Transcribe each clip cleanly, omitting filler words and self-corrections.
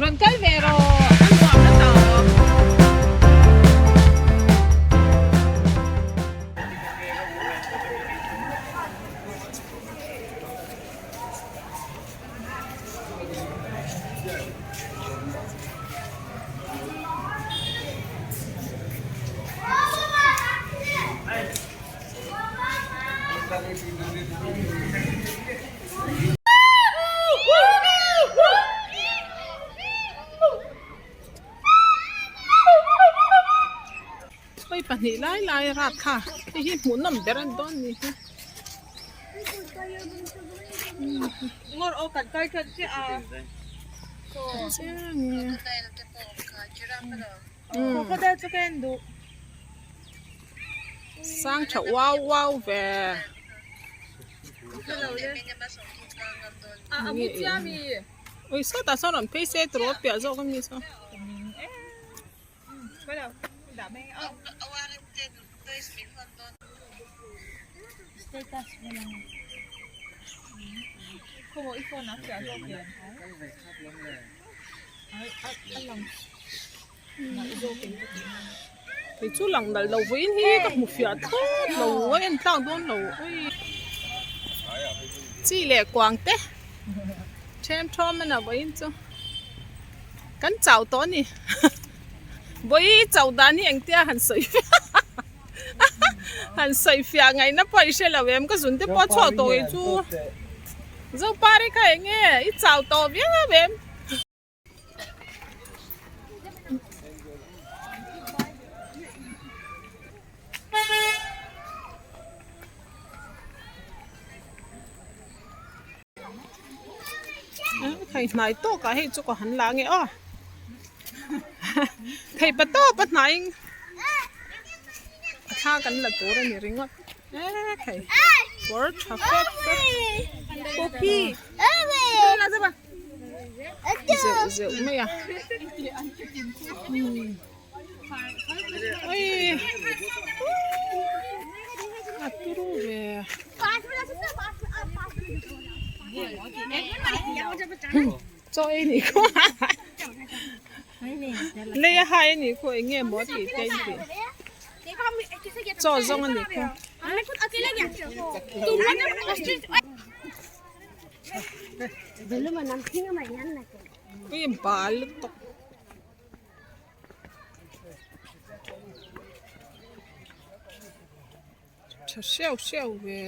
Rawn kal ve rawh a nuam na tawp. Hei pahnih lai lai a rap kha hei hi hmuhnawm ber a ni dawn ni hi. Sang tha uau uau ve. Ui sawtah sawn rawn phei se tur a piah zawk a mi saw. Kei chu lang nalh lo vawiin hi ka hmu fiah thlawt lo a en tlak dawn lo ui chi leh kuang te then thawm a na vawiin chu kan chau tawh a ni vawi chauh dan hi engtia han sawi han sawi fiah ngaihna pawh i hre lo em ka zun te pawh a chhuak tawh kei chu Zopari kha eng nge i chau tawh viau em. Thei hnai tawkah hei chu ka han la ange aw thei pa tawp a hnai a thla kan la tur a ni ringawt e thei kawr tha fep fep coffee zeuh zeuh mai a ui a turu ve chaw ei ni khaw lei a hai a nih khaw eng nge maw tih te in tih chaw zawng a nih khaw. Ui bal lutuk. Tha hreuh hreuh ve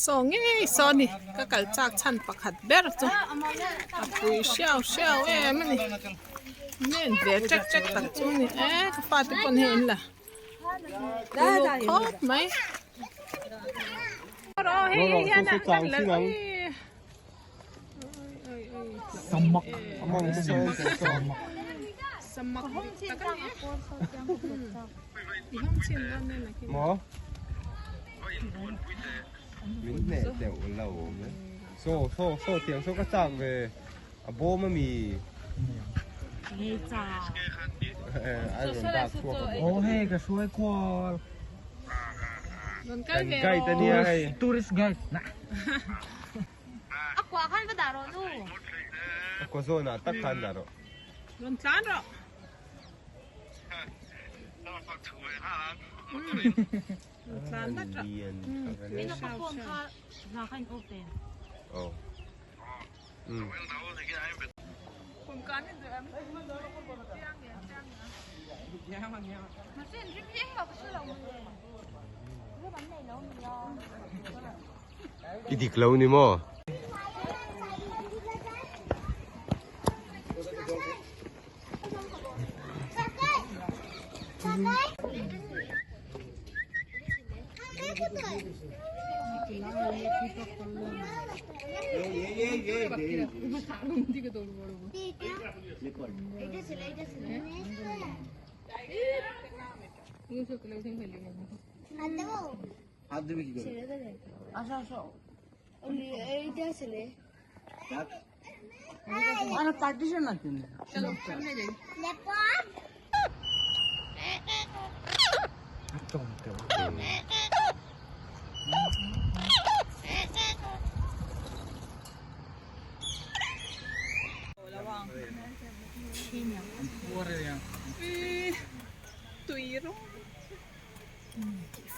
Saw ngei saw a ni ka kal chak chhan pakhat ber chu a pui hreuh hreuh em a ni men ve ṭek ṭek tak chu a ni e ka fate pawn hei an la uluk khawp mai. Maw min hneh deuh lo saw saw saw tiang saw ka chak ve a bawm ami a rawn dak chhuak a bawm. Aw hei ka hruai kual. Kan guide a nia hei. Tourist guide. A kua khan va dah rawh nu. A kua zawn ah tak khan dah rawh. Rawn tlan rawh. Rawn tlan vat rawh. Min a ka phone kha hna kha in off em. Aw. I dik lo ni maw?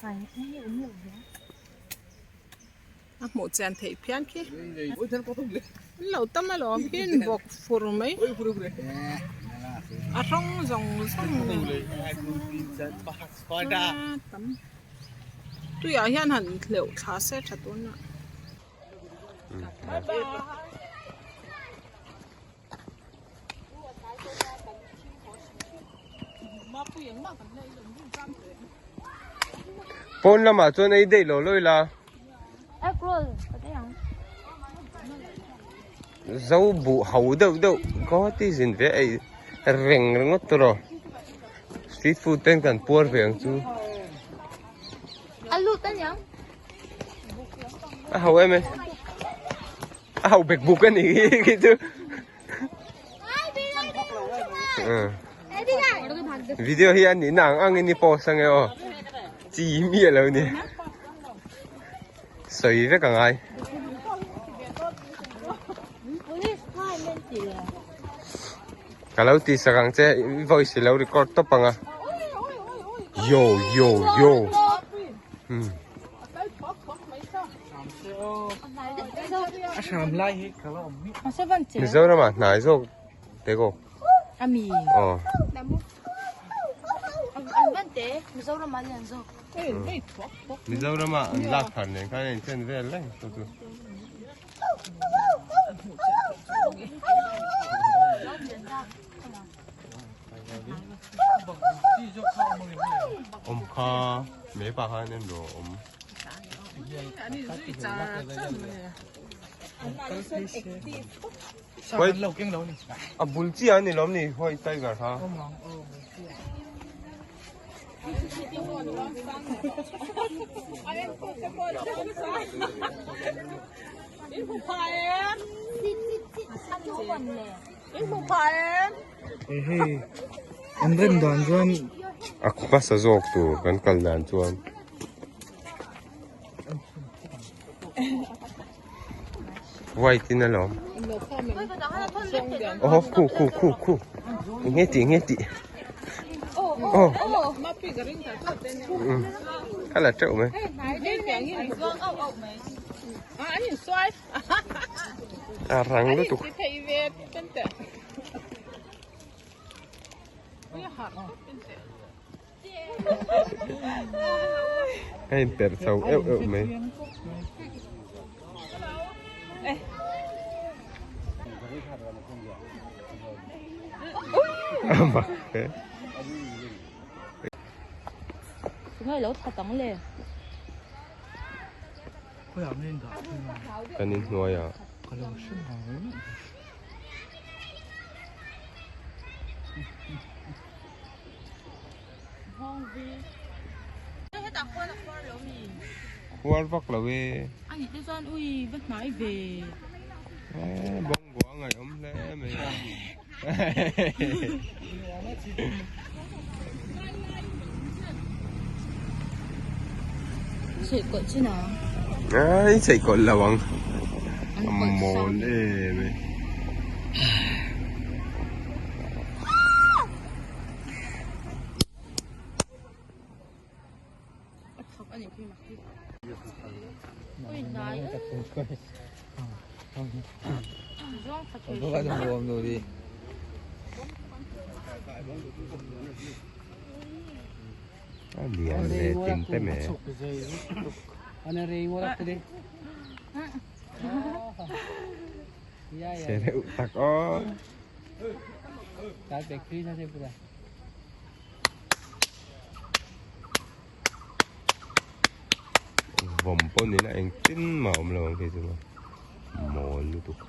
A hmuh chian theih phian khi. An lo tam alawm khi an bawk fur mai. A rawng zawng zawng nen. A tam. Tuiah hian han hleuh thla se tha tun a. Pawn lamah chuan ei daih lo lawi la. Zo buh ho deuh deuh khaw ti zin ve ei reng ringawt tur aw. Street food ten kan puar ve ang chu. A ho em e. A ho bek buk a ni khi chu. Video hi a nihna ang ang in i post ange aw. Chi miah lo ni. Sawi vek a ngai. Ka lo ti sak ang che i voice i lo record tawp ang a. Yo yo yo. Hmm. Mizoram ah hnai zawk te kawk. Aw. Mizoram ah an lak thar nen khan a inchen vel reng chu chu. Awm kha me pa khan en rawh awm. A bul chiah a ni lawm ni white tiger kha. An rem dan chuan a hmasa zawk tur kan kal dan chuan white in alawm aw khu khu khu khu eng nge tih eng nge tih aw a la teuh mai. A rang lutuk. A inperh chho euh euh mai. A mak hle. Kan inhnuaiah. Khuar vak lo e. Bawngbuah a ngaihawm hle mai a. Ai chei kawlh lo ang. A mawl em e. A lian ve tin te me. Che reuh tak aw. Vawm pawh ni la engtin mah a awm lo ang khi chu mawl lutuk.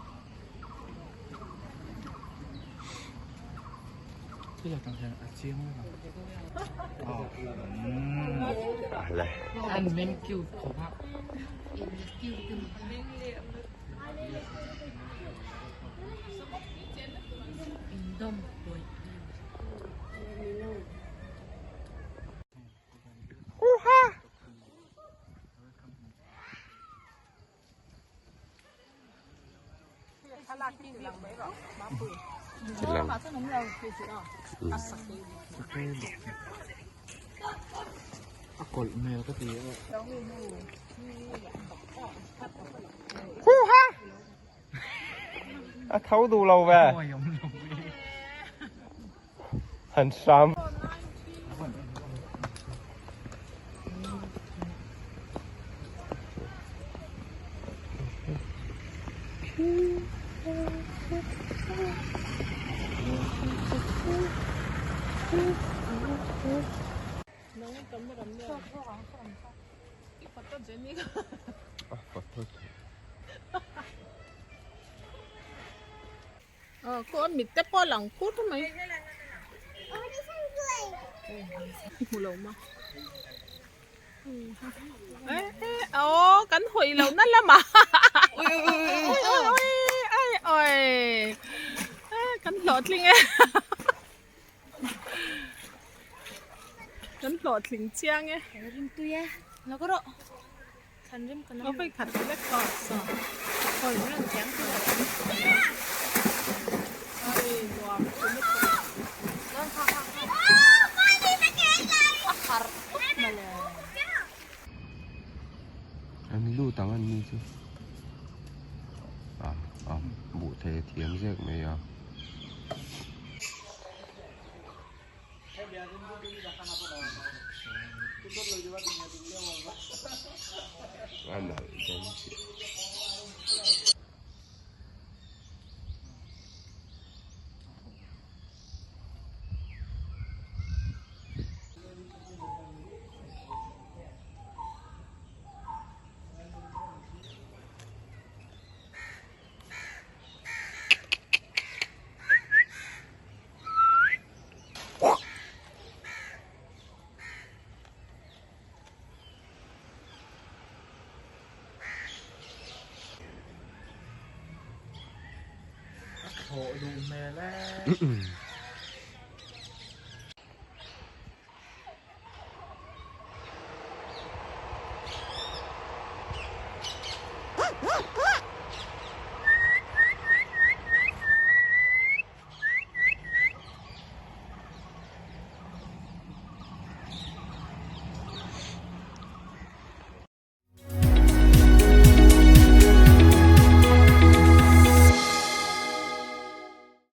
A kawlh hmel ka ti a. Huha! A tho duh lo ve. Han hram. Khaw a mit te pawh a lang kur mai i hmu lo ma aw kan hawi lo na lamah ui ui ui ui kan hlawhtling e. Kan hlawhtling chiang e. Rim tui e. Lo ka rawh. Thlan rim ka nam. Oi khat lek tawh saw. Oi ran chiang tu. Oi nuam chu ni tawh. Don kha kha kha. A har khawp mawle. An lut ang an ni chu. A a buh thei a thiam zek mai a. A nalh dawn chiah. A thlawh duh hmel e.